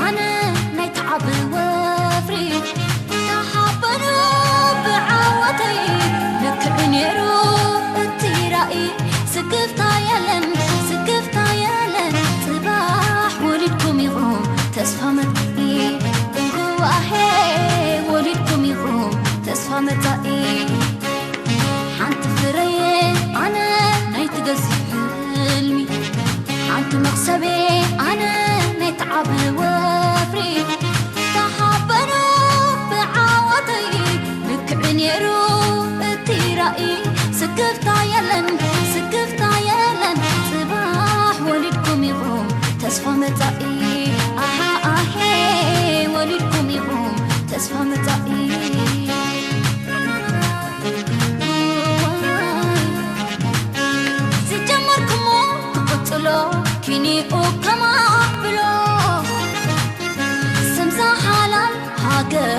ኣነ ናይ ተዓቢ ወፍሪ ተሓበኑ ብዓወተይ ልክዕ ነይሩ እቲ ራእይ። ስክፍታ የለን፣ ስክፍታ የለን፣ ጽባሕ ወሊድኩም ኢኹም ተስፋ መጻኢ። እንኳሄ ወሊድኩም ኢኹም ተስፋ መጻኢ። ሓንቲ ፍረየ ኣነ ናይ ትገዝእ ሕልሚ፣ ሓንቲ መኽሰቤ ኣነ ናይ ተዓቢ ወፍሪ። ተሓበኑ ብዓወተይ ልክዕ ነይሩ እቲ ራእይ። ስክፍታ የለን፣ ስክፍታ የለን፣ ጽባሕ ወሊድኩም ኢኹም ተስፋ መጻኢ። ኣሃ ኣሄ ወሊድኩም ኢኹም ተስፋ መጻኢ። ዝጀመርኩሞ ክቕጽሎ ኪኒኡ ከማብሎ ስምዛ ሓላል ሃገር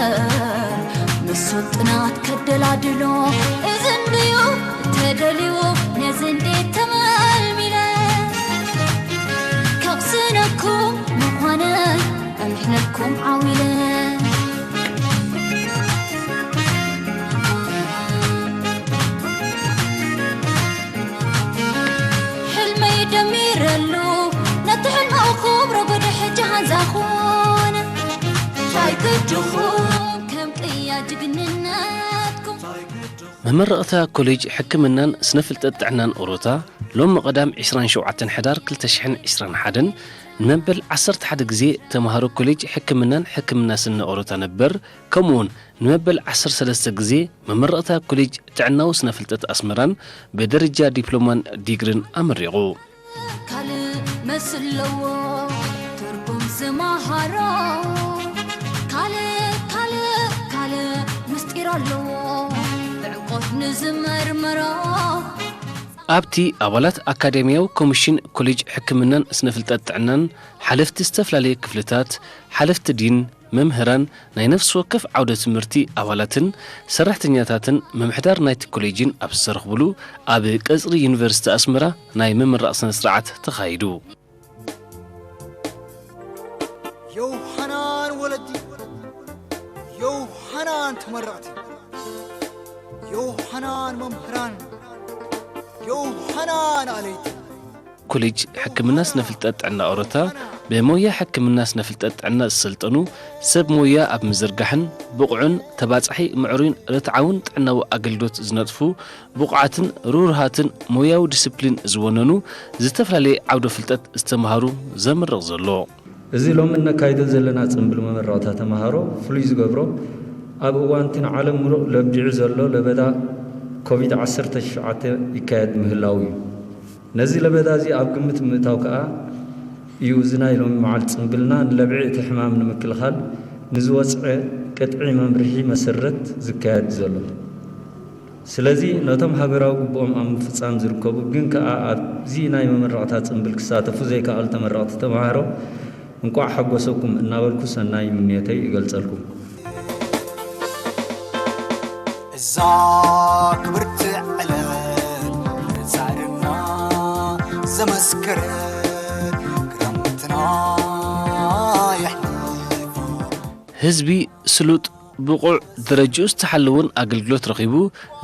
ምስ ጥናት ከደላድሎ እዝን ድዩ ተደልዩ ነዚ እንዴት ተመልሚለ ከቕስነኩም ምዃነ እምሕለኩም ዓዊለ። ሕልመይ ደሚረሉ ነቲ ሕልመ ክብሮ ጎደ ሕጂ ሃንዛ ኾነ። ታይ ግድኹም ከም ቅያ ጅግንነትኩም። መመረቕታ ኮሌጅ ሕክምናን ስነ ፍልጠት ጥዕናን ኦሮታ ሎም ቀዳም ዕስራን ሸውዓተን ሕዳር ክልተ ሽሕን ዕስራን ሓደን ንመበል ዓሰርተ ሓደ ግዜ ተምሃሮ ኮሌጅ ሕክምናን ሕክምና ስነ ኦሮታ ነበር ከምኡውን ንመበል ዓሰርተ ሰለስተ ግዜ መመረቕታ ኮሌጅ ጥዕናዊ ስነ ፍልጠት ኣስመራን ብደረጃ ዲፕሎማን ዲግርን ኣመሪቑ። ካልእ መስለዎ ትርጉም ዝመሃሮ ካልእ ካልእ ካልእ ምስጢር ኣለዎ ብዕምቆት ንዝመርመሮ። ኣብቲ ኣባላት ኣካዳሚያዊ ኮሚሽን ኮሌጅ ሕክምናን ስነ ፍልጠት ጥዕናን፣ ሓለፍቲ ዝተፈላለዩ ክፍልታት፣ ሓለፍቲ ዲን፣ መምህራን፣ ናይ ነፍሲ ወከፍ ዓውደ ትምህርቲ ኣባላትን ሰራሕተኛታትን ምምሕዳር ናይቲ ኮሌጅን ኣብ ዝተረኽብሉ ኣብ ቀጽሪ ዩኒቨርሲቲ ኣስመራ ናይ ምምራቕ ስነ ስርዓት ተኻይዱ። ዮውሃናን ወለዲ፣ ዮውሃናን ተመረቕቲ፣ ዮውሃናን መምህራን፣ ዮውሃናን ኣለይቲ። ኮሌጅ ሕክምና ስነ ፍልጠት ጥዕና ኦሮታ ብሞያ ሕክምና ስነ ፍልጠት ጥዕና ዝሰልጠኑ ሰብ ሞያ ኣብ ምዝርጋሕን ብቑዕን ተባጻሒ ምዕሩይን ርትዓውን ጥዕናዊ ኣገልግሎት ዝነጥፉ ብቑዓትን ርህሩሃትን ሞያዊ ዲስፕሊን ዝወነኑ ዝተፈላለየ ዓውደ ፍልጠት ዝተምሃሩ ዘምርቕ ዘሎ። እዚ ሎሚ እነካይዶ ዘለና ጽምብል መመረቕታ ተመሃሮ ፍሉይ ዝገብሮ ኣብ እዋንቲ ንዓለም ምሉእ ለቢዑ ዘሎ ለበዳ ኮቪድ ዓሰርተ ትሽዓተ ይካየድ ምህላው እዩ። ነዚ ለበዳ እዚ ኣብ ግምት ብምእታው ከኣ እዩ እዚ ናይ ሎሚ መዓልቲ ጽምብልና ንለብዒ እቲ ሕማም ንምክልኻል ንዝወጽዐ ቅጥዒ መምርሒ መሰረት ዝካየድ ዘሎ። ስለዚ ነቶም ሃገራዊ ግቡኦም ኣብ ምፍጻም ዝርከቡ ግን ከኣ ኣብዚ ናይ መመረቕታ ጽምብል ክሳተፉ ዘይከኣሉ ተመረቕቲ ተመሃሮ እንቋዕ ሓጎሰኩም እናበልኩ ሰናይ ምንዮተይ እገልጸልኩም። እዛ ክብርቲ ዕለት ንጻዕርና ዘመስከረ ክረምትና የሕልፎ። ህዝቢ ስሉጥ ብቑዕ ደረጅኡ ዝተሓለወን ኣገልግሎት ረኺቡ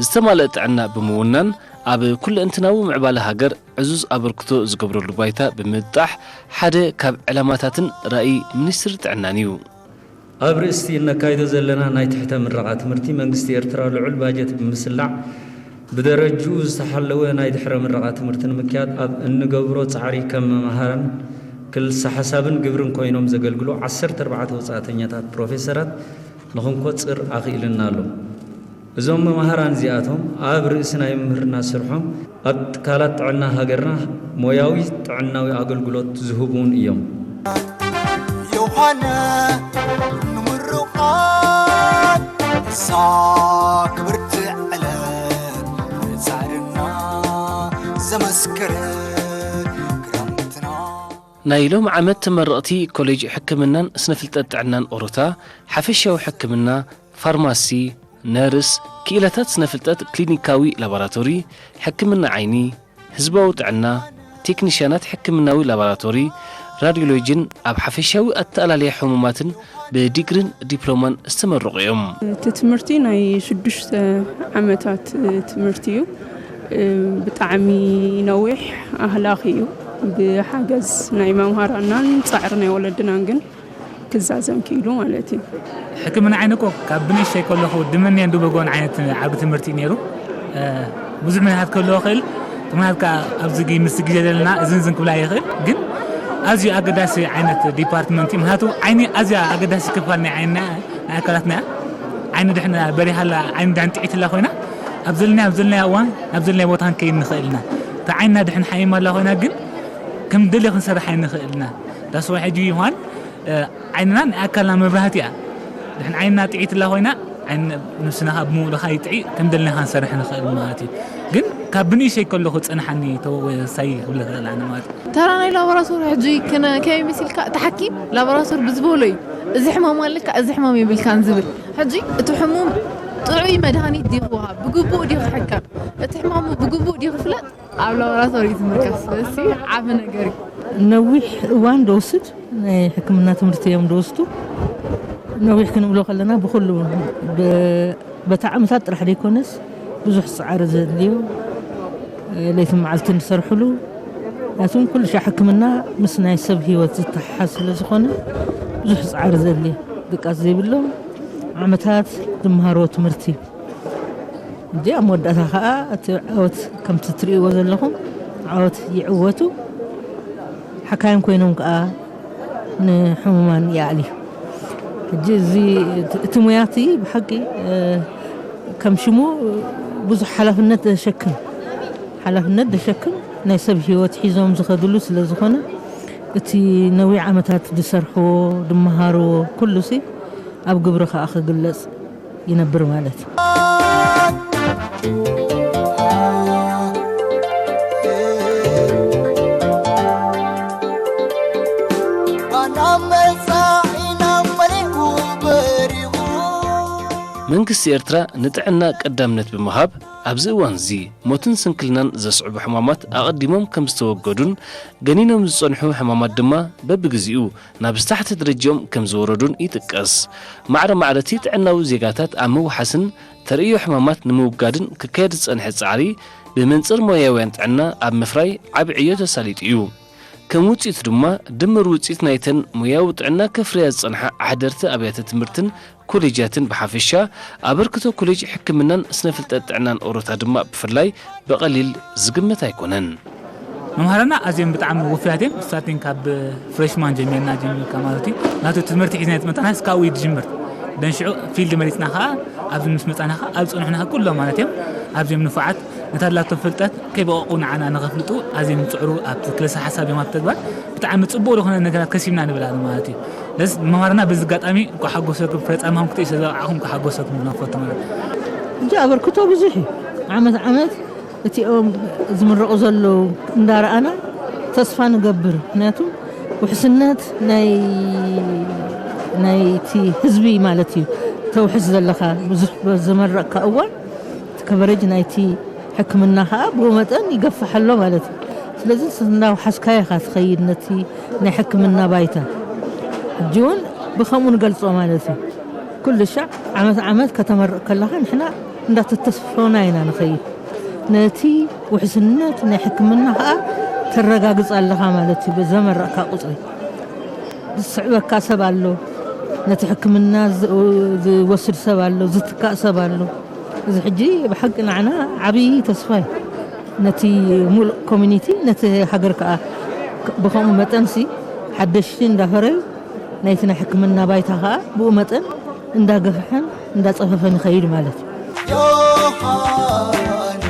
ዝተማልአ ጥዕና ብምውናን ኣብ ኩለእንትናዊ ምዕባለ ሃገር ዕዙዝ ኣበርክቶ ዝገብረሉ ባይታ ብምብጣሕ ሓደ ካብ ዕላማታትን ራእይ ሚኒስትሪ ጥዕናን እዩ። ኣብ ርእስቲ እነካይዶ ዘለና ናይ ትሕተ ምረቓ ትምህርቲ መንግስቲ ኤርትራ ልዑል ባጀት ብምስላዕ ብደረጅኡ ዝተሓለወ ናይ ድሕረ ምረቓ ትምህርቲ ንምክያድ ኣብ እንገብሮ ጻዕሪ ከም መምሃራን ክልሰ ሓሳብን ግብርን ኮይኖም ዘገልግሉ ዓሰርተ ኣርባዕተ ወጻእተኛታት ፕሮፌሰራት ንኽንቆጽር ኣኽኢሉና ኣሎ። እዞም መማህራን እዚኣቶም ኣብ ርእሲ ናይ ምምህርና ስርሖም ኣብ ትካላት ጥዕና ሃገርና ሞያዊ ጥዕናዊ ኣገልግሎት ዝህቡን እዮም። ዮሃና ንምሩቓት እዛ ክብርቲ ዕለት ንጻዕርና ዘመስከረ ክረምትና። ናይ ሎም ዓመት ተመረቕቲ ኮሌጅ ሕክምናን ስነ ፍልጠት ጥዕናን ኦሮታ፣ ሓፈሻዊ ሕክምና፣ ፋርማሲ፣ ነርስ፣ ክኢላታት ስነ ፍልጠት ክሊኒካዊ ላቦራቶሪ፣ ሕክምና ዓይኒ፣ ህዝባዊ ጥዕና፣ ቴክኒሽያናት ሕክምናዊ ላቦራቶሪ፣ ራዲዮሎጂን ኣብ ሓፈሻዊ ኣተኣላልያ ሕሙማትን ብዲግሪን ዲፕሎማን ዝተመረቑ እዮም። እቲ ትምህርቲ ናይ ሽዱሽተ ዓመታት ትምህርቲ እዩ። ብጣዕሚ ነዊሕ ኣህላኺ እዩ። ብሓገዝ ናይ መምሃራናን ጻዕሪ ናይ ወለድናን ግን ክዛዘም ክኢሉ ማለት እዩ። ሕክምና ዓይኒ እኮ ካብ ብንእሽተይ ከለኹ ድመንያን ድበጎን ዓይነት ዓቢ ትምህርቲ እዩ ነይሩ። እ፣ ብዙሕ ምንሃት ከለዎ ክእል፣ እቲ ምንሃት ከኣ ኣብዚ ግ-፣ ምስ ግዜ ዘለና እዝን ዝን ክብላ ይኽእል፣ ግን ኣዝዩ ኣገዳሲ ዓይነት ዲፓርትመንት እዩ። ምክንያቱ ዓይኒ ኣዝያ ኣገዳሲ ክፋል ናይ ዓይንና፣ ናይ ኣካላትና እያ። ዓይኒ ድሕን በሪሃላ፣ ዓይኒ ድሕን ጥዒትላ ኮይና፣ ኣብ ዘለናዮ፣ ኣብ ዘለናዮ እዋን፣ ናብ ዘለናዮ ቦታ ክንከይድ ንኽእል ኢና። እታ ዓይንና ድሕን ሓሚማላ ኮይና ግን ከም ደልዮ ክንሰርሕ ኣይንኽእል ኢና። ዳስ ዋይ ሕጂ ዮሃን፣ እ፣ ዓይንና ናይ ኣካልና መብራህቲ እያ። ድሕን ዓይንና ጥዒትላ ኮይና፣ ዓይን ነብስና ካብ ብምሉኻ ይጥዒ፣ ከም ደለናኻ ክንሰርሕ ንኽእል ማለት እዩ። ግን ካብ ብንእሽተይ ከለኹ ዝጸንሓኒ ተወሳይ ክብለካ እኽእል ኣነ ማለት እዩ። ተራ ናይ ላቦራቶሪ ሕጂ ክነ-፣ ከመይ መሲልካ፣ እቲ ሓኪም ላቦራቶሪ ብዝበሎ እዩ፣ "እዚ ሕማም ኣለካ፣ እዚ ሕማም የብልካን" ዝብል። ሕጂ እቲ ሕሙም ጥዑይ መድሃኒት ድዩ ክወሃብ፣ ብግቡእ ድዩ ክሕከም፣ እቲ ሕማሙ ብግቡእ ድዩ ክፍለጥ፣ ኣብ ላቦራቶሪ እዩ ዝምርካስ። እዚ ዓቢ ነገር እዩ። ነዊሕ እዋን ደወስድ ናይ ሕክምና ትምህርቲ እዮም ደወስዱ። ነዊሕ ክንብሎ ከለና ብኹሉ ብ-፣ በታ ዓመታት ጥራሕ ዘይኮነስ ብዙሕ ጻዕሪ ዘድልዮ፣ ለይትን መዓልትን ዝሰርሕሉ፣ ምክንያቱም ኩሉ ሻዕ ሕክምና ምስ ናይ ሰብ ህይወት ዝተሓሓዝ ስለ ዝኾነ ብዙሕ ጻዕሪ ዘድልዮ፣ ድቃስ ዘይብሎም ዓመታት ዝመሃርዎ ትምህርቲ። ሕጂ ኣብ መወዳእታ ኸኣ እቲ ዓወት ከምቲ ትርእይዎ ዘለኹም ዓወት ይዕወቱ። ሓካይም ኮይኖም ከኣ ንሕሙማን ይኣልዩ። ሕጂ እዚ፣ እቲ ሞያ እቲ ብሓቂ፣ እ፣ ከም ሽሙ ብዙሕ ሓላፍነት ዘሸክም፣ ሓላፍነት ዘሸክም ናይ ሰብ ህይወት ሒዞም ዝኸድሉ ስለ ዝኾነ፣ እቲ ነዊሕ ዓመታት ዝሰርሕዎ፣ ዝመሃርዎ ኩሉሲ ኣብ ግብሪ ከኣ ክግለጽ ይነብር ማለት እዩ። መንግስቲ ኤርትራ ንጥዕና ቀዳምነት ብምሃብ፣ ኣብዚ እዋንዚ ሞትን ስንክልናን ዘስዕቡ ሕማማት ኣቐዲሞም ከም ዝተወገዱን ገኒኖም ዝጸንሑ ሕማማት ድማ በብግዜኡ ናብ ዝታሕተ ደረጃኦም ከም ዝወረዱን ይጥቀስ። ማዕረ ማዕረ እቲ ጥዕናዊ ዜጋታት ኣብ ምውሓስን ተርእዮ ሕማማት ንምውጋድን ክካየድ ዝጸንሐ ጻዕሪ ብመንጽር ሞያውያን ጥዕና ኣብ ምፍራይ ዓቢ ዕዮ ተሳሊጡ እዩ። ከም ውጽኢቱ ድማ ድምር ውጽኢት ናይተን ሞያዊ ጥዕና ከፍርያ ዝጸንሓ ኣሕደርቲ ኣብያተ ትምህርትን ኮሌጃትን ብሓፈሻ፣ ኣበርክቶ ኮሌጅ ሕክምናን ስነ ፍልጠት ጥዕናን ኦሮታ ድማ ብፍላይ ብቐሊል ዝግመት ኣይኮነን። መምሃራና ኣዝዮም ብጣዕሚ ውፉያት እዮም። ስታርቲንግ ካብ ፍሬሽማን ጀሚርና ጀሚርካ ማለት እዩ። ናቱ ትምህርቲ ሒዝና ዝመጣና እስካብ እዩ ዝጅምር። ደንሽዑ ፊልድ መሪጽና ኸኣ ኣብዚ ምስ መጻና ኸኣ ኣብ ጽኑሕና ኩሎም ማለት እዮም። ኣዝዮም ንፉዓት ነታ ላቶም ፍልጠት ከይበቐቑ ንዓና ንኸፍልጡ ኣዝዮም ዝጽዕሩ ኣብቲ ክልሰ ሓሳብ እዮም ኣብ ተግባር። ብጣዕሚ ጽቡቕ ዝኾነ ነገራት ከሲብና ንብል ኣነ ማለት እዩ። ለዝ መምሃርና በዚ ኣጋጣሚ እንኳዕ ሓጎሰኩም፣ ፍረ ጻማኹም ክትርእዩ ስለ ዝበቃዕኩም እንኳዕ ሓጎሰኩም ንፈቱ ማለት እዩ። ሕጂ ኣበርክቶ ብዙሕ እዩ። ዓመት ዓመት እቲኦም ዝምረቑ ዘለዉ እንዳረኣና ተስፋ ንገብር። ምኽንያቱ ውሕስነት ናይ፣ ናይቲ ህዝቢ ማለት እዩ። ተውሕስ ዘለኻ ብዙሕ በዝመረቕካ እዋን እቲ ከቨሬጅ ናይቲ ሕክምና ኸኣ ብኡ መጠን ይገፍሕ ኣሎ ማለት እዩ። ስለዚ እናውሓስካዮ ኢኻ ትኸይድ ነቲ ናይ ሕክምና ባይታ። ሕጂ እውን ብኸምኡ ንገልጾ ማለት እዩ። ኩሉ ሻዕ ዓመት ዓመት ከተመርቕ ከለኻ ንሕና እንዳተተስፈና ኢና ንኸይድ። ነቲ ውሕስነት ናይ ሕክምና ኸኣ ተረጋግጽ ኣለኻ ማለት እዩ። ብዘመረቕካ ቁጽሪ ዝስዕበካ ሰብ ኣሎ፣ ነቲ ሕክምና ዝ-፣ ዝወስድ ሰብ ኣሎ፣ ዝትካእ ሰብ ኣሎ። እዚ ሕጂ ብሓቂ ንዓና ዓብዪ ተስፋ እዩ። ነቲ ሙሉእ ኮሚኒቲ፣ ነቲ ሃገር ከኣ ብኸምኡ መጠንሲ ሓደሽቲ እንዳፈረዩ ናይቲ ናይ ሕክምና ባይታ ከኣ ብኡ መጠን እንዳገፍሐን እንዳጸፈፈን ይኸይድ ማለት እዩ። ዮሃኑ፣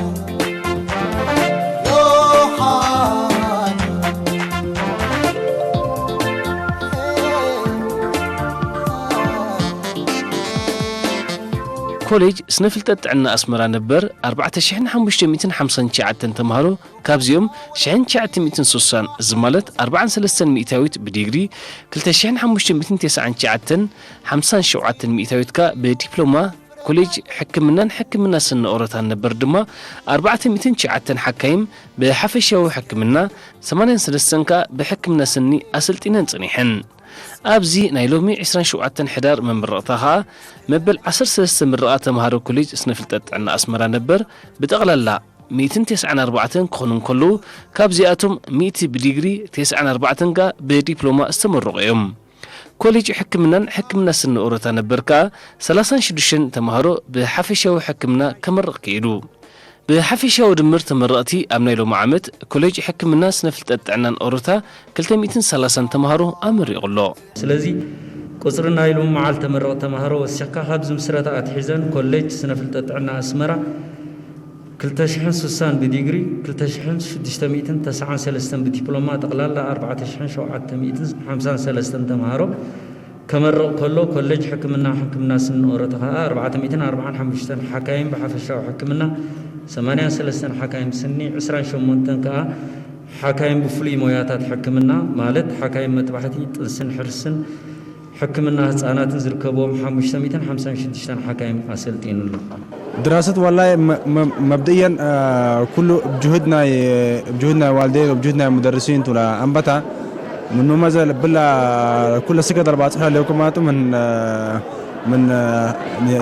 ዮሃኑ። ኮሌጅ ስነ ፍልጠት ጥዕና ኣስመራ ነበር ኣርባዕተ ሽሕን ሓሙሽተ ሚእትን ሓምሳን ትሽዓተን ተምሃሮ፣ ካብዚኦም ሽሕን ትሽዓተ ሚእትን ስሳን፣ እዚ ማለት ኣርባዓን ሰለስተን ሚእታዊት ብዲግሪ፣ ክልተ ሽሕን ሓሙሽተ ሚእትን ተስዓን ትሽዓተን፣ ሓምሳን ሸውዓተን ሚእታዊት ከኣ ብዲፕሎማ ኮሌጅ ሕክምናን ሕክምና ስኒ ኦሮታን ነበር ድማ ኣርባዕተ ሚእትን ትሽዓተን ሓካይም ብሓፈሻዊ ሕክምና፣ ሰማንያን ሰለስተን ከኣ ብሕክምና ስኒ ኣሰልጢነን ጸኒሐን። ኣብዚ ናይ ሎሚ ዕስራን ሸውዓተን ሕዳር መመረቕታ ከኣ መበል ዓሰርተ ሰለስተ ምረቓ ተምሃሮ ኮሌጅ ስነ ፍልጠት ጥዕና ኣስመራ ነበር ብጠቕላላ ሚእትን ተስዓን ኣርባዕተን ክኾኑ እንከለዉ፣ ካብዚኣቶም ሚእቲ ብዲግሪ፣ ተስዓን ኣርባዕተን ከኣ ብዲፕሎማ ዝተመረቑ እዮም። ኮሌጅ ሕክምናን ሕክምና ስኒ ኦሮታ ነበር ከኣ ሰላሳን ሽዱሽተን ተምሃሮ ብሓፈሻዊ ሕክምና ከመርቕ ክኢሉ። ብሓፈሻዊ ድምር ተመረቕቲ ኣብ ናይ ሎሚ ዓመት ኮሌጅ ሕክምና ስነ ፍልጠት ጥዕናን ኦሮታ ክልተ ሚእትን ሰላሳን ተምሃሮ ኣመሪቑ ኣሎ። ስለዚ ቁጽሪ ናይ ሎሚ መዓልቲ ተመረቕቲ ተምሃሮ ወሲኽካ ካብዚ ምስረታ ኣትሒዘን ኮሌጅ ስነ ፍልጠት ጥዕና ኣስመራ ክልተ ሽሕን ስሳን ብዲግሪ፣ ክልተ ሽሕን ሽዱሽተ ሚእትን ተስዓን ሰለስተን ብዲፕሎማ፣ ጠቕላላ ኣርባዕተ ሽሕን ሸውዓተ ሚእትን ሓምሳን ሰለስተን ተምሃሮ ከመርቕ ከሎ፣ ኮሌጅ ሕክምና ሕክምና ስኒ ኦሮታ ከኣ ኣርባዕተ ሚእትን ኣርባዓን ሓሙሽተን ሓካይም ብሓፈሻዊ ሕክምና፣ ሰማንያን ሰለስተን ሓካይም ስኒ፣ ዕስራን ሸሞንተን ከኣ ሓካይም ብፍሉይ ሞያታት ሕክምና፣ ማለት ሓካይም መጥባሕቲ፣ ጥንስን ሕርስን፣ ሕክምና ህጻናትን ዝርከብዎም ሓሙሽተ ሚእትን ሓምሳን ሽዱሽተን ሓካይም ኣሰልጢኑ ኣሎ። دراسة والله م- م- مبدئيا آه، كله بجهود ناي بجهود ناي والدين وبجهود ناي مدرسين تولا أنبتا من نوما زي بلا كل سكة دربات حلو كما من آه، من آه،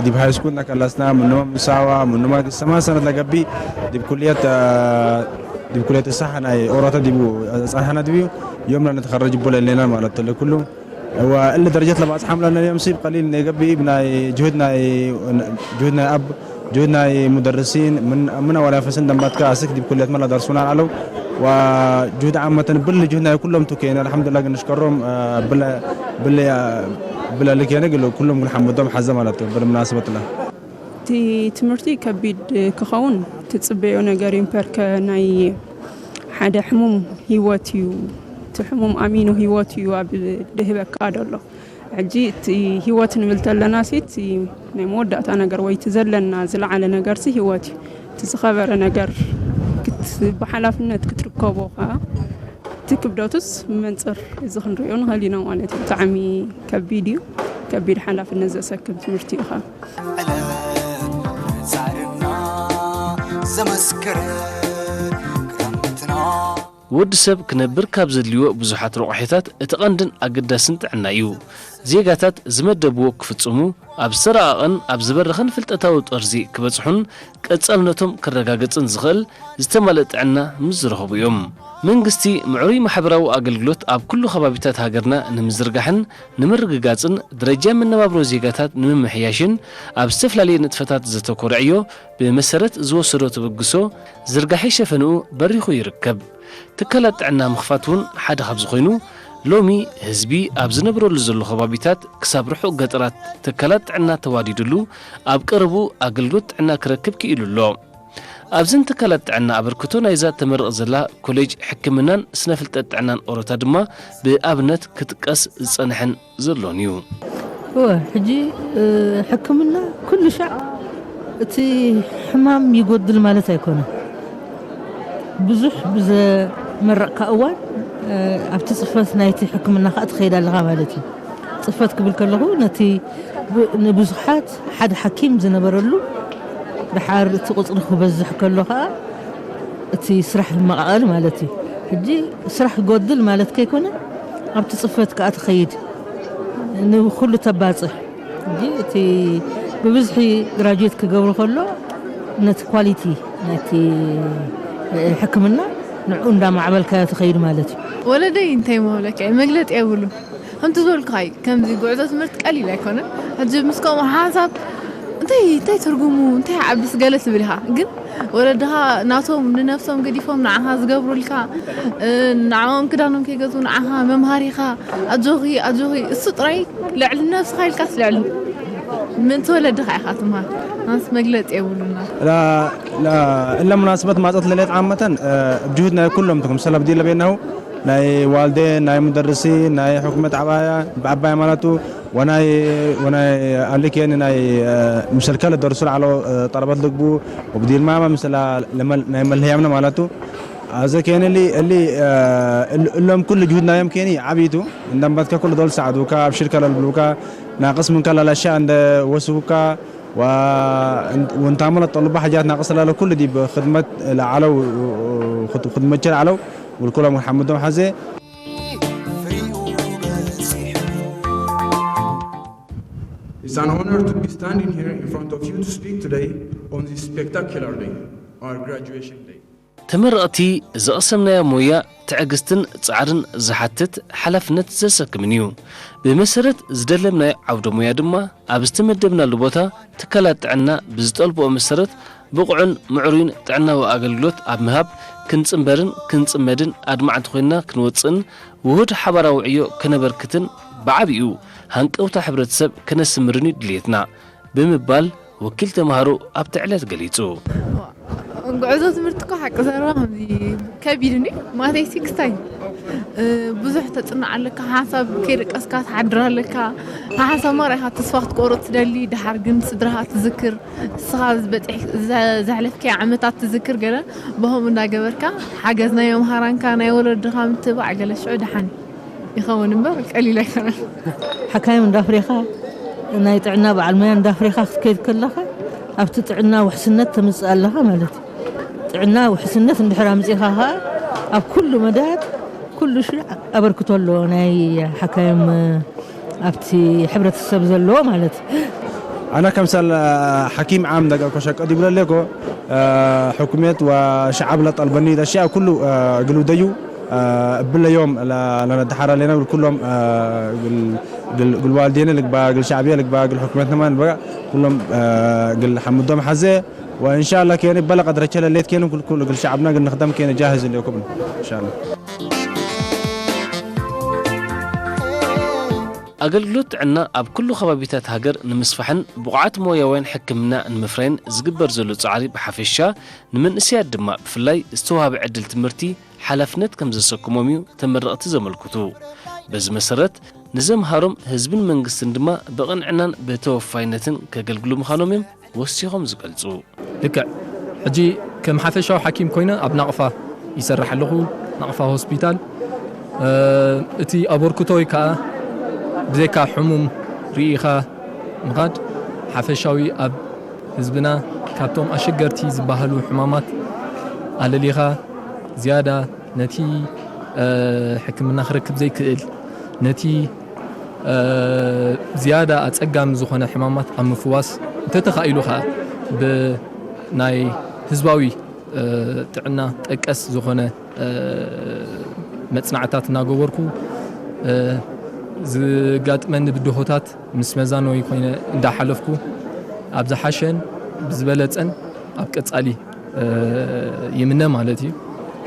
دي بهاي سكول نكلسنا من نوما مساوا من نوما سما سنة لقبي دي بكلية آه، دي بكلية الصحة ناي أوراتا دي بو صحة دي بيو يوم نتخرج بولا لنا مالت كله. وإلا درجات لبعض حملة أنا يوم سيب قليل نقبي بناي جهدنا، جهدنا أب جهدنا مدرسين من من أول فسن دمباتك أسك دي بكلية ملا درسونا علو وجهد عامة بل جهدنا كلهم تكين الحمد لله نشكرهم آه، بلا بلا بلا لك يعني قالوا كلهم كل حمدهم حزم على بالمناسبة له. እቲ ትምህርቲ ከቢድ ክኸውን ትጽበዮ ነገር እዩ እምበር፣ ከ ናይ ሓደ ሕሙም ህይወት እዩ። እቲ ሕሙም ኣሚኑ ህይወት እዩ ኣብ ድህበካ ደሎ። ሕጂ እቲ ህይወት ንብል ተለና ሲ፣ እቲ ናይ መወዳእታ ነገር ወይ እቲ ዘለና ዝለዓለ ነገር ሲ ህይወት እዩ። እቲ ዝኸበረ ነገር ክት-፣ ብሓላፍነት ክትርከቦ ከኣ እቲ ክብደቱስ መንጽር እዚ ክንሪኦ ንኽእል ኢና ማለት እዩ። ብጣዕሚ ከቢድ እዩ። ከቢድ ሓላፍነት ዘሰክም ትምህርቲ እዩ ከኣ። ዕለት ጻዕርና ዘመስከረ ክረምትና። ወዲ ሰብ ክነብር ካብ ዘድልዮ ብዙሓት ረቑሒታት እቲ ቀንድን ኣገዳስን ጥዕና እዩ። ዜጋታት ዝመደብዎ ክፍጽሙ፣ ኣብ ዝተረቓቐን ኣብ ዝበረኸን ፍልጠታዊ ጠርዚ ክበጽሑን ቀጻልነቶም ክረጋገጽን ዝኽእል ዝተማልአ ጥዕና ምስ ዝረኸቡ እዮም። መንግስቲ ምዕሩይ ማሕበራዊ ኣገልግሎት ኣብ ኩሉ ከባቢታት ሃገርና ንምዝርጋሕን ንምርግጋጽን ደረጃ መነባብሮ ዜጋታት ንምምሕያሽን ኣብ ዝተፈላለየ ንጥፈታት ዘተኮረ ዕዮ ብመሰረት ዝወሰዶ ተበግሶ ዝርጋሐ ሸፈንኡ በሪኹ ይርከብ። ትካላት ጥዕና ምኽፋት እውን ሓደ ካብዚ ኮይኑ፣ ሎሚ ህዝቢ ኣብ ዝነብረሉ ዘሎ ከባቢታት ክሳብ ርሑቕ ገጠራት ትካላት ጥዕና ተዋዲድሉ ኣብ ቀረብኡ ኣገልግሎት ጥዕና ክረክብ ክኢሉ ኣሎ። ኣብዘን ትካላት ጥዕና ኣበርክቶ ናይዛ ተመርቕ ዘላ ኮሌጅ ሕክምናን ስነ ፍልጠት ጥዕናን ኦሮታ ድማ ብኣብነት ክጥቀስ ዝጸንሐን ዘሎን እዩ። እወ፣ ሕጂ፣ እ፣ ሕክምና ኩሉ ሻዕ እቲ ሕማም ይጎድል ማለት ኣይኮነን። ብዙሕ ብዘመረቕካ እዋን፣ እ፣ ኣብቲ ጽፈት ናይቲ ሕክምና ከኣ ትኸይድ ኣለኻ ማለት እዩ። ጽፈት ክብል ከለኹ ነቲ ብ-፣ ንብዙሓት ሓደ ሓኪም ዝነበረሉ፣ ደሓር እቲ ቁጽሪ ክበዝሕ ከሎ ከኣ እቲ ስራሕ ይመቓቐል ማለት እዩ። ሕጂ ስራሕ ክጎድል ማለት ከይኮነ ኣብቲ ጽፈት ከኣ ትኸይድ ንኹሉ ተባጽሕ። ሕጂ እቲ ብብዝሒ ግራጁዌት ክገብሩ ከሎ ነቲ ኳሊቲ ናይቲ ሕክምና ንዕኡ እንዳማዕበልካዮ ትኸይድ ማለት እዩ። ወለደይ እንታይ ምብለካ እዩ፣ መግለጺ የብሉ። ከምቲ ዝበልኩኻ እዩ፣ ከምዚ ጉዕዞ ትምህርቲ ቀሊል ኣይኮነን። ሕጂ ምስ ከምኡ ሓንሳብ እንታይ፣ እንታይ ትርጉሙ፣ እንታይ ዓብስ ገለ ትብል ኢኻ። ግን ወለድኻ ናቶም ንነብሶም ገዲፎም ንዓኻ ዝገብሩልካ፣ እ፣ ንዕኦም ክዳኖም ከይገዝኡ ንዓኻ መምሃሪኻ፣ ኣጆኺ፣ ኣጆኺ፣ እሱ ጥራይ ልዕሊ ነብስኻ ኢልካስ ልዕሊ ምእንቲ ወለድኻ ኢኻ ትምሃር። ኣነስ መግለጺ የብሉና። لا لا إلا مناسبة ما تصل ليت عامة آه، بجهودنا كلهم تكم سلب دي لبينه ናይ ዋልዴን ናይ ሙደርሲን ናይ ሕኩመት ዓባያ ዓባያ ማለቱ ወናይ ወናይ ኣልኬን ናይ ምሰልከለ ደርሱ ላዕሎ ጠረበት ልግቡ ወብዲል ማማ ምስላ ናይ መልህያምነ ማለቱ ኣዘ ኬንሊ እሊ እሎም ኩሉ ጅሁድናዮም ኬኒ ዓብይቱ እንደንባትካ ኩሉ ዶል ሰዓዱካ ኣብ ሽርከ ለልብሉካ ናቅስ ምንካ ላላሻ እንደ ወስቡካ و- وانتعمل الطلبة حاجات ناقصة لا كل دي بخدمة العلو خد- خدمة العلو والكل محمد حزي. It's an honor to be standing here in front of you to speak today on this spectacular day, our graduation day. ተመረቕቲ ዝቐሰምናዮ ሞያ ትዕግስትን ጻዕርን ዝሓትት ሓላፍነት ዘሰክምን እዩ። ብመሰረት ዝደለምናዮ ዓውደ ሞያ ድማ ኣብ ዝተመደብናሉ ቦታ ትካላት ጥዕና ብዝጠልብኦ መሰረት ብቑዕን ምዕሩይን ጥዕናዊ ኣገልግሎት ኣብ ምሃብ ክንጽንበርን ክንጽመድን ኣድማዕቲ ኮይንና ክንወጽእን ውሁድ ሓባራዊ ዕዮ ከነበርክትን ብዓቢኡ ሃንቀውታ ሕብረተሰብ ከነስምርን እዩ ድልየትና ብምባል ወኪል ተምሃሮ ኣብቲ ዕለት ገሊጹ። ጉዕዞ ትምህርቲ እኮ ሓቂ ዘረባ ከምዚ ከቢድ እንዲ ማተይ ሲክስታይ ብዙሕ ተጽንዕ ኣለካ። ሓንሳብ ከይደቀስካ ትሓድር ኣለካ። ሓንሳብ ማራ ኢኻ ተስፋ ክትቆርጥ ትደሊ፣ ድሓር ግን ስድራኻ ትዝክር፣ ንስኻ ዝበጽሕ- ዘ- ዘሕለፍካዮ ዓመታት ትዝክር ገለ ብኸምኡ እንዳገበርካ ሓገዝ ናይ መምሃራንካ ናይ ወለድኻ ምትባዕ ገለ ሽዑ ደሓን ይኸውን እምበር ቀሊል ኣይኮነን። ሓካይም እንዳፍሬኻ ናይ ጥዕና በዓል ሞያ እንዳፍሬኻ ክትከይድ ከለኻ ኣብቲ ጥዕና ውሕስነት ተምጽእ ኣለኻ ማለት እዩ። ጥዕና ውሕስነት እንድሕር ኣምጺኻ ኸኣ ኣብ ኩሉ መዳያት ኩሉ ሽዕ ኣበርክቶ ኣለዎ ናይ ሓካይም ኣብቲ ሕብረተሰብ ዘለዎ ማለት እዩ። أنا كمثال حكيم عام دقا كوشا قد يقول لكو حكومة وشعب لا طلبني دا شيء كله قلو ديو እብለዮም ለነድሓር ኣለና ብል ኩሎም ግል ዋልዴነ ልግባ ግል ሻዕብያ ልግባ ግል ሕኩመትና ማን በቃ ኩሎም ግል ሓምዶም ሓዘ وإن شاء الله كيني بلغ درجة ليت كيني كل كل كل شعبنا قلنا خدم كيني جاهز اليوم إن شاء الله. ኣገልግሎት ጥዕና ኣብ ኩሉ ከባቢታት ሃገር ንምስፋሕን ብቑዓት ሞያውያን ሕክምና ንምፍራይን ዝግበር ዘሎ ጻዕሪ ብሓፈሻ ንመንእሰያት ድማ ብፍላይ ዝተዋህበ ዕድል ትምህርቲ ሓላፍነት ከም ዘሰክሞም እዩ ተመረቕቲ ዘመልክቱ። በዚ መሰረት ንዘምሃሮም ህዝብን መንግስትን ድማ ብቕንዕናን ብተወፋይነትን ከገልግሉ ምዃኖም እዮም ወሲኾም ዝገልጹ። ልክዕ ሕጂ ከም ሓፈሻዊ ሓኪም ኮይነ ኣብ ናቕፋ ይሰርሕ ኣለኹ፣ ናቕፋ ሆስፒታል። እቲ ኣበርክቶይ ከኣ ብዘይካ ሕሙም ርኢኻ ምኻድ ሓፈሻዊ ኣብ ህዝብና ካብቶም ኣሸገርቲ ዝበሃሉ ሕማማት ኣለሊኻ ዝያዳ ነቲ ሕክምና ክረክብ ዘይክእል ነቲ ዝያዳ ኣጸጋሚ ዝኾነ ሕማማት ኣብ ምፍዋስ እንተተኻኢሉ ኸኣ ብናይ ህዝባዊ ጥዕና ጠቀስ ዝኾነ መጽናዕታት እናገበርኩ ዝጋጥመኒ ብድሆታት ምስ መዛነዊ ኮይነ እንዳሓለፍኩ ኣብ ዝሓሸን ብዝበለጸን ኣብ ቀጻሊ ይምነ ማለት እዩ።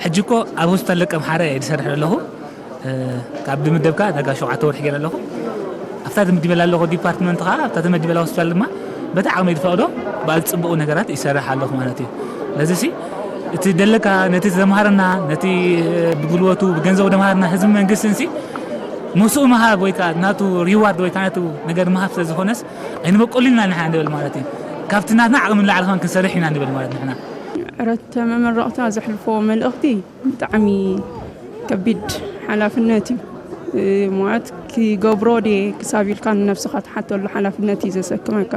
ሕጂ እኮ ኣብ ሆስፒታል ደቀምሓረ እየ ዝሰርሕ ዘለኹ። ካብ ድምደብካ ዳጋ ሸውዓተ ወርሒ ገይረ ኣለኹ። ኣብታ ተመዲበላ ኣለኹ ዲፓርትመንት ከዓ ኣብታ ተመዲበላ ሆስፒታል ድማ በቲ ዓቕመይ ዝፈቕዶ ብኣዝፅብቑ ነገራት ይሰርሕ ኣለኹ ማለት እዩ። ስለዚ ሲ እቲ ደለካ ነቲ ዘምሃረና ነቲ ብጉልበቱ ብገንዘቡ ዘምሃረና ህዝቢ መንግስትን ሲ ምስኡ ምሃብ ወይ ከዓ ናቱ ሪዋርድ ወይ ከዓ ናቱ ነገር ምሃብ ስለ ዝኾነስ ኣይንበቀሉን ኢና ንሕና ንብል ማለት እዩ። ካብቲ ናትና ዓቕሚ ንላዕሊ ከን ክንሰርሕ ኢና ንብል ማለት ንሕና። ዕረተ መመረቕታ ዘሕልፎ መልእኽቲ ብጣዕሚ ከቢድ ሓላፍነት እዩ። ማለት ክገብሮ ድየ ክሳብ ኢልካ ንነብስኻ ትሓተሉ ሓላፍነት እዩ ዘሰክመካ።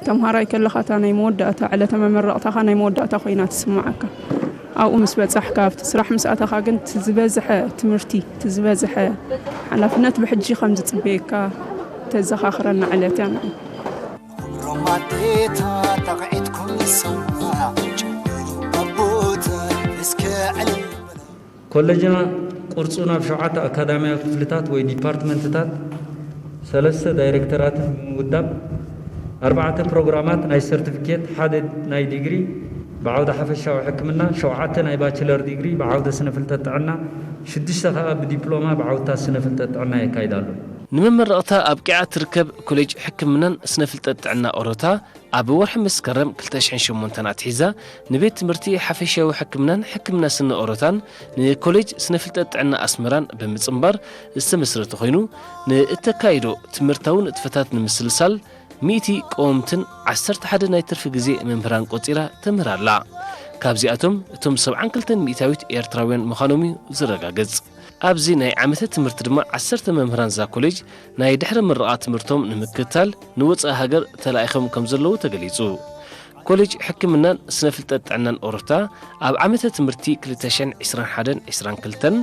ተምሃራይ ከለኻ እታ ናይ መወዳእታ ዕለተ መመረቕታኻ ናይ መወዳእታ ኮይና ትስምዓካ። ኣብኡ ምስ በጻሕካ ኣብቲ ስራሕ ምስ ኣተኻ ግን እቲ ዝበዝሐ ትምህርቲ እቲ ዝበዝሐ ሓላፍነት ብሕጂ ከም ዝጽበየካ ተዘኻኽረና ዕለት እያ ንዓይ። ክብሮም ኣዴታት ኣቕዒትኩም ንሰማዕ ጨምሩ ኣቦታት እስከ ዕልል በሉ። ኮለጅና ቅርጹ ናብ ሸውዓተ ኣካዳሚያዊ ክፍልታት ወይ ዲፓርትመንትታት ሰለስተ ዳይሬክተራትን ብምውዳብ ኣርባዕተ ፕሮግራማት ናይ ሰርቲፊኬት ሓደ ናይ ዲግሪ ብዓውዲ ሓፈሻዊ ሕክምና ሸውዓተ ናይ ባችለር ዲግሪ ብዓውደ ስነ ፍልጠት ጥዕና ሽዱሽተ ከኣ ብዲፕሎማ ብዓውድታት ስነ ፍልጠት ጥዕና የካይድ ኣሎ። ንመመረቕታ ኣብቂዓ እትርከብ ኮሌጅ ሕክምናን ስነ ፍልጠት ጥዕና ኦሮታ ኣብ ወርሒ መስከረም ክልተ ሽሕን ሸሞንተን ኣትሒዛ ንቤት ትምህርቲ ሓፈሻዊ ሕክምናን ሕክምና ስነ ኦሮታን ንኮሌጅ ስነ ፍልጠት ጥዕና ኣስመራን ብምጽንባር ዝተመስረተ ኮይኑ ንእተካይዶ ትምህርታዊ ንጥፈታት ንምስልሳል ሚእቲ ቀወምትን ዓሰርተ ሓደ ናይ ትርፊ ግዜ መምህራን ቆጺራ ተምህር ኣላ። ካብዚኣቶም እቶም ሰብዓን ክልተን ሚእታዊት ኤርትራውያን ምዃኖም እዩ ዝረጋገጽ። ኣብዚ ናይ ዓመተ ትምህርቲ ድማ ዓሰርተ መምህራን እዛ ኮሌጅ ናይ ድሕረ ምረቓ ትምህርቶም ንምክትታል ንወጻኢ ሃገር ተላኢኾም ከም ዘለዉ ተገሊጹ። ኮሌጅ ሕክምናን ስነ ፍልጠት ጥዕናን ኦሮታ ኣብ ዓመተ ትምህርቲ ክልተ ሽሕን ዕስራን ሓደን ዕስራን ክልተን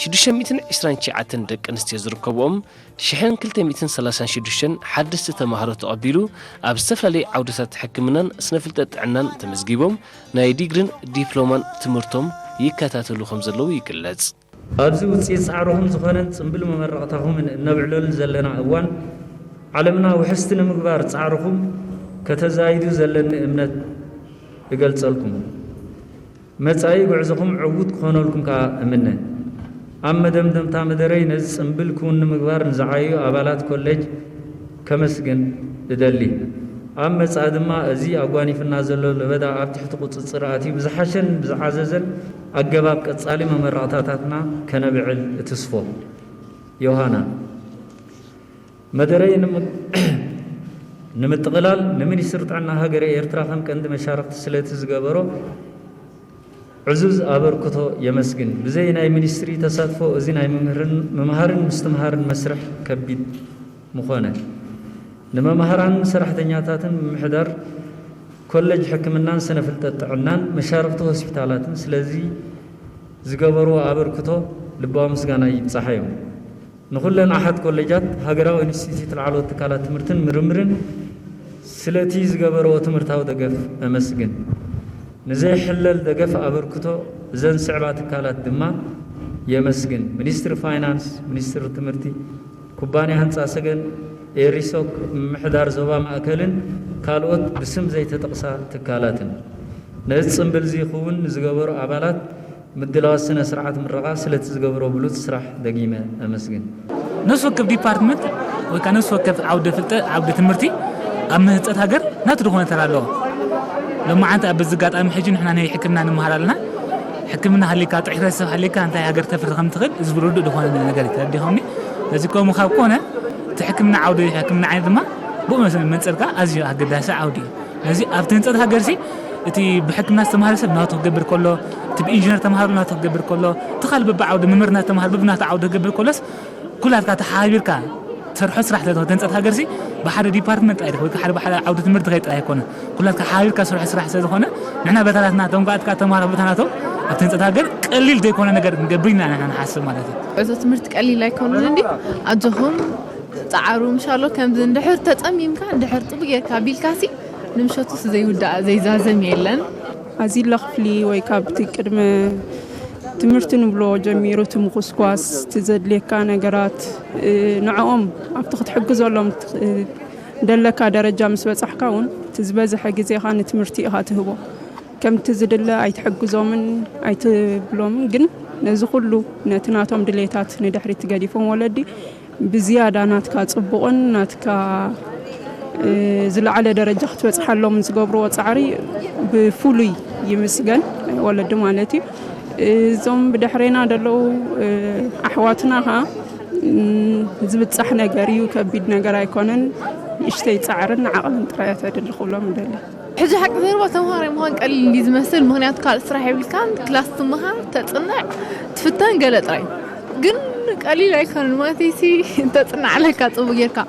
ሽዱሽተ ሚእትን ዕስራን ትሽዓተን ደቂ ኣንስትዮ ዝርከብኦም ሽሕን ክልተ ሚእትን ሰላሳን ሽዱሽተን ሓደስቲ ተማሃሮ ተቐቢሉ ኣብ ዝተፈላለዩ ዓውድታት ሕክምናን ስነ ፍልጠት ጥዕናን ተመዝጊቦም ናይ ዲግሪን ዲፕሎማን ትምህርቶም ይከታተሉ ከም ዘለዉ ይግለጽ። ኣብዚ ውፅኢት ፃዕርኹም ዝኾነን ፅምብል መመረቕታኹምን እነብዕለሉ ዘለና እዋን ዓለምና ውሕስቲ ንምግባር ፃዕርኹም ከተዛይዱ ዘለኒ እምነት እገልፀልኩም። መጻኢ ጉዕዞኹም ዕዉት ክኾነልኩም ከኣ እምነ። ኣብ መደምደምታ መደረይ ነዚ ጽምብል ክውን ንምግባር ንዝዓየዩ ኣባላት ኮሌጅ ከመስግን እደሊ። ኣብ መጻኢ ድማ እዚ ኣጓኒፍና ዘሎ ለበዳ ኣብ ትሕቲ ቁጽጽር ኣትዩ ብዝሓሸን ብዝዓዘዘን ኣገባብ ቀጻሊ መመረቕታታትና ከነብዕል እትስፎ። ዮሃና። መደረይ ንምጥቕላል፣ ንሚኒስትሪ ጥዕና ሃገረ ኤርትራ ከም ቀንዲ መሻርኽቲ ስለቲ ዝገበሮ ዕዙዝ ኣበርክቶ የመስግን። ብዘይ ናይ ሚኒስትሪ ተሳትፎ እዚ ናይ ምምህርን ምምሃርን ምስትምሃርን መስርሕ ከቢድ ምኾነ። ንመማህራንን ሰራሕተኛታትን ምምሕዳር ኮለጅ ሕክምናን ስነ ፍልጠት ጥዕናን መሻርኽቲ ሆስፒታላትን ስለዚ ዝገበርዎ ኣበርክቶ ልባዊ ምስጋና ይብጻሓዮም። ንኹለን ኣሓት ኮሌጃት ሃገራዊ ኢንስቲትዩት ላዕለዎት ትካላት ትምህርትን ምርምርን ስለቲ ዝገበርዎ ትምህርታዊ ደገፍ እመስግን። ንዘይሕለል ደገፍ ኣበርክቶ እዘን ዝስዕባ ትካላት ድማ የመስግን። ሚኒስትሪ ፋይናንስ፣ ሚኒስትሪ ትምህርቲ፣ ኩባንያ ህንፃ ሰገን፣ ኤሪሶክ፣ ምምሕዳር ዞባ ማእከልን ካልኦት ብስም ዘይተጠቕሳ ትካላትን። ነዚ ጽምብል እዚ ክውን ንዝገበሩ ኣባላት ምድላዋት ስነ ስርዓት ምረቓ ስለቲ ዝገብሮ ብሉጽ ስራሕ ደጊመ ኣመስግን። ነፍሲ ወከፍ ዲፓርትመንት ወይ ከዓ ነፍሲ ወከፍ ዓውደ ፍልጠት፣ ዓውደ ትምህርቲ ኣብ ምህንፀት ሃገር ናቱ ዝኾነ ተራ ኣለዎ። ሎማዓንቲ ኣብ በዚ ኣጋጣሚ ሕጂ ንሕና ናይ ሕክምና ንመሃር ኣለና። ሕክምና ሃሊካ፣ ጥዑይ ሕብረተሰብ ሃሊካ እንታይ ሃገር ተፍሪ ከም ትኽእል እዚ ርዱእ ዝኾነ ነገር እዩ። ተረዲኹምኒ? ስለዚ ከምኡ ካብ ኮነ እቲ ሕክምና ዓውዲ፣ ሕክምና ዓይነት ድማ ብኡ መሰ-፣ መንፅር ከዓ ኣዝዩ ኣገዳሲ ዓውዲ እዩ። ስለዚ ኣብቲ ህንፀት ሃገርሲ እቲ ብሕክምና ዝተምሃረ ሰብ ናቱ ክገብር ከሎ፣ እቲ ብኢንጂነር ተምሃሩ ናቱ ክገብር ከሎ፣ እቲ ካልእ በብዓውዲ ምምርና ዝተምሃሩ በብናቱ ዓውዲ ክገብር ከሎስ ኩላትካ ተሓባቢርካ ትሰርሖ ስራሕ ስለ ዝኾነ፣ ህንፀት ሃገርሲ ብሓደ ዲፓርትመንት ጥራይ ወይ ሓደ ብሓደ ዓውዲ ትምህርቲ ከይድ ጥራይ ኣይኮነን። ኩላትካ ሓባቢርካ ትሰርሖ ስራሕ ስለ ዝኾነ ንሕና በታናትና እቶም ከዓ ተምሃሮ በታናቶም ኣብቲ ህንፀት ሃገር ቀሊል ዘይኮነ ነገር ንገብር ኢና ንሕና ንሓስብ ማለት እዩ። ጉዕዞ ትምህርቲ ቀሊል ኣይኮነን እንዲ ኣጆኹም ጻዓሩ ምሻሎ ከምዚ እንድሕር ተጸሚምካ እንድሕር ጥቡ ጌርካ ቢልካሲ ንምሸቱስ ዘይውዳእ ዘይዛዘም የለን። ኣዚላ ክፍሊ ወይ ካብቲ ቅድመ ትምህርቲ ንብሎ ጀሚሩ እቲ ምኹስኳስ፣ እቲ ዘድልየካ ነገራት፣ እ፣ ንዕኦም ኣብቲ ክትሕግዘሎም ት-፣ እ፣ ደለካ ደረጃ ምስ በጻሕካ እውን እቲ ዝበዝሐ ግዜኻ ንትምህርቲ ኢኻ ትህቦ። ከምቲ ዝድለ ኣይትሕግዞምን ኣይትብሎምን፣ ግን ነዚ ኩሉ ነቲ ናቶም ድሌታት ንድሕሪት ገዲፎም ወለዲ ብዝያዳ ናትካ ጽቡቕን ናትካ፣ እ፣ ዝለዓለ ደረጃ ክትበጽሓሎምን ዝገብርዎ ጻዕሪ ብፍሉይ ይምስገን፣ ወለዲ ማለት እዩ። እዞም ብድሕሬና ዘለዉ፣ እ፣ ኣሕዋትና ኸኣ፣ እ፣ ዝብጻሕ ነገር እዩ፣ ከቢድ ነገር ኣይኮነን። ንእሽተይ ጻዕርን ዓቕልን ጥራይ እያ ተድሊ ክብሎም እደሊ። ሕጂ ሓቂ ዘረባ ተምሃራይ ምዃን ቀሊል እንድዩ ዝመስል፣ ምኽንያቱ ካልእ ስራሕ የብልካን፣ ክላስ ትምሃር፣ ተጽንዕ፣ ትፍተን ገለ ጥራይ። ግን ቀሊል ኣይኮነን፣ ማለተይሲ እንተጽንዕ ኣለካ ጽቡቕ ጌርካ።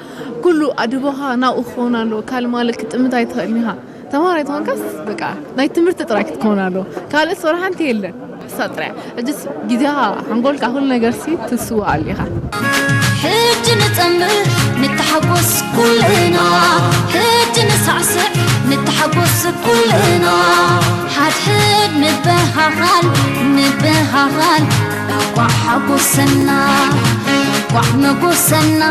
ኩሉ ኣድቦኻ ናብኡ ክኸውን ኣለዎ፣ ካልእ ማለት ክትጥምት ኣይትኽእልን ኢኻ። ተምሃራይ ተኾንካስ በቃ ናይ ትምህርቲ ጥራይ ክትከውን ኣለዎ፣ ካልእ ስራሕ ሓንቲ የለን። እሳ ጥራይ። ሕጅስ ግዜኻ፣ ሓንጎልካ፣ ኩሉ ነገርሲ ትስውኣሉ ኢኻ። ሕጂ ንጸምር ንተሓጎስ ኩልና፣ ሕጂ ንሳዕስዕ ንተሓጎስ ኩልና። ሓድሕድ ንበሃሃል፣ ንበሃሃል፣ እንቋዕ ሓጎሰና፣ እንቋዕ መጎሰና።